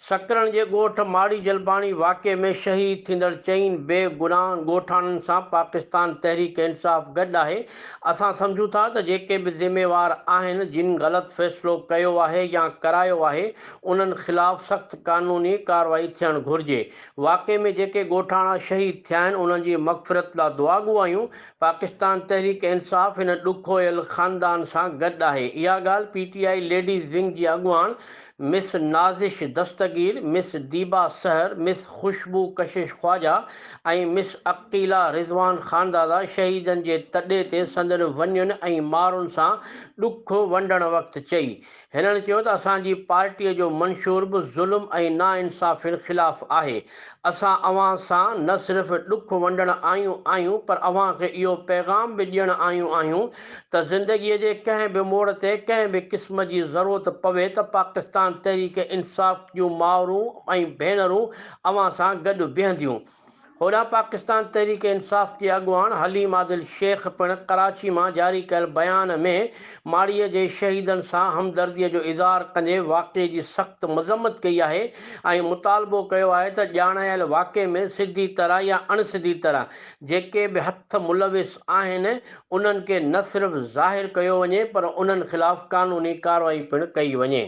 سڪرنڊ جي ڳوٺ ماڙي جلباڻي واقعي ۾ شهيد ٿيندڙ چئن بي گناهه ڳوٺاڻن سان پاڪستان تحريڪ انصاف گڏ آهي، اسان سمجهون ٿا ته جيڪي به ذميوار آهن جن غلط فيصلو ڪيو آهي يا ڪرايو آهي انهن خلاف سخت قانوني ڪارروائي ٿيڻ گهرجي، واقعي ۾ جيڪي ڳوٺاڻا شهيد ٿيا آهن انهن جي مغفرت لا دعاگو آهيون، پاڪستان تحريڪ انصاف هن ڏکويل خاندان سان گڏ آهي، اها ڳالهه P T I ladies wing جي اڳواڻ Miss Nazish Dastgir, Miss Deeba Sehar, Miss Khushboo Kashish Khawaja ۽ Miss Aqeela Rizwan Khanzada شهيدن جي تڏي تي سندن ونين ۽ مارن سان ڏک ونڊڻ وقت چئي. هنن چيو ته اسان جي پارٽيء جو منشور به ظلم ۽ ناانصافين خلاف آهي. اسان اوهان سان نه صرف ڏک ونڊڻ آيون آهيون پر اوهان کي اهو پيغام به ڏيڻ آيون آهيون ته زندگيء جي ڪنهن به موڙ تي ڪنهن به قسم جي ضرورت پوي ته پاڪستان تحريڪ انصاف جون مائرون ۽ ڀينرون اوهان سان گڏ بيهنديون. هوڏانهن پاڪستان تحريڪ انصاف جي اڳواڻ حليم عادل شيخ پڻ ڪراچي مان جاري ڪيل بيان ۾ ماڙيء جي شهيدن سان همدرديء جو اظهار ڪندي واقعي جي سخت مذمت ڪئي آهي ۽ مطالبو ڪيو آهي ته ڄاڻايل واقعي ۾ سڌي طرح يا اڻ سڌي طرح جيڪي به هٿ ملوث آهن انهن کي نه صرف ظاهر ڪيو وڃي پر انهن خلاف قانوني ڪارروائي پڻ ڪئي وڃي.